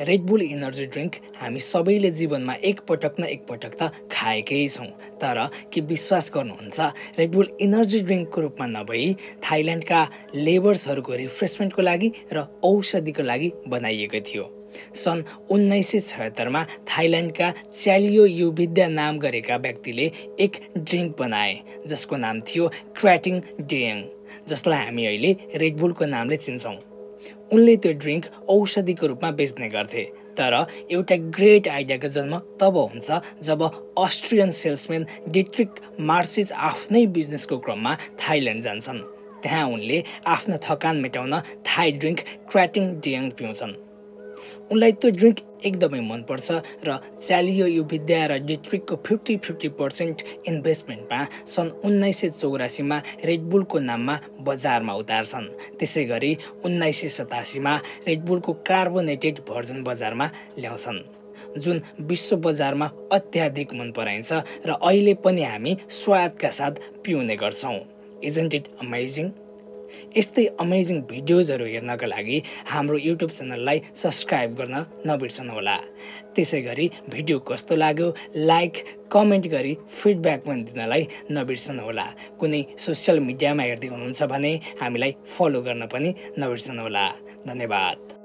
Red bull energy drink हामी सबैले जीवनमा एकपटक न एकपटक त खाएकै छौँ। तर के विश्वास गर्नुहुन्छ, रेड बुल इनर्जी ड्रिङ्कको रूपमा नभई थाइल्यान्डका लेबर्सहरूको रिफ्रेसमेन्टको लागि र औषधिको लागि बनाइएको थियो। सन् 1976मा थाइल्यान्डका च्यालियो युविद्या नाम गरेका व्यक्तिले एक ड्रिङ्क बनाए जसको नाम थियो क्र्याटिङ डेयङ, जसलाई हामी अहिले रेड बुलको नामले चिन्छौँ। उनले त्यो ड्रिङ्क औषधिको रूपमा बेच्ने गर्थे। तर एउटा ग्रेट आइडियाको जन्म तब हुन्छ जब अस्ट्रियन सेल्सम्यान डिट्रिक मार्सिज आफ्नै बिजनेसको क्रममा थाइल्यान्ड जान्छन्। त्यहाँ उनले आफ्नो थकान मेटाउन थाई ड्रिङ्क क्र्याटिङ डेयङ पिउँछन्। उनलाई त्यो ड्रिङ्क एकदमै मनपर्छ र च्यालियो युविद्या र डिट्रिकको 50-50% इन्भेस्टमेन्टमा सन् 1984मा रेडबुलको नाममा बजारमा उतार्छन्। त्यसै गरी 1987मा रेडबुलको कार्बोनेटेड भर्जन बजारमा ल्याउँछन्, जुन विश्व बजारमा अत्याधिक मन पराइन्छ र अहिले पनि हामी स्वादका साथ पिउने गर्छौँ। Isn't it amazing? यस्तै अमेजिङ भिडियोजहरू हेर्नका लागि हाम्रो युट्युब च्यानललाई सब्सक्राइब गर्न नबिर्सनुहोला। त्यसै गरी भिडियो कस्तो लाग्यो लाइक कमेन्ट गरी फिडब्याक पनि दिनलाई नबिर्सनुहोला। कुनै सोसियल मिडियामा हेर्दै हुनुहुन्छ भने हामीलाई फलो गर्न पनि नबिर्सनुहोला। धन्यवाद।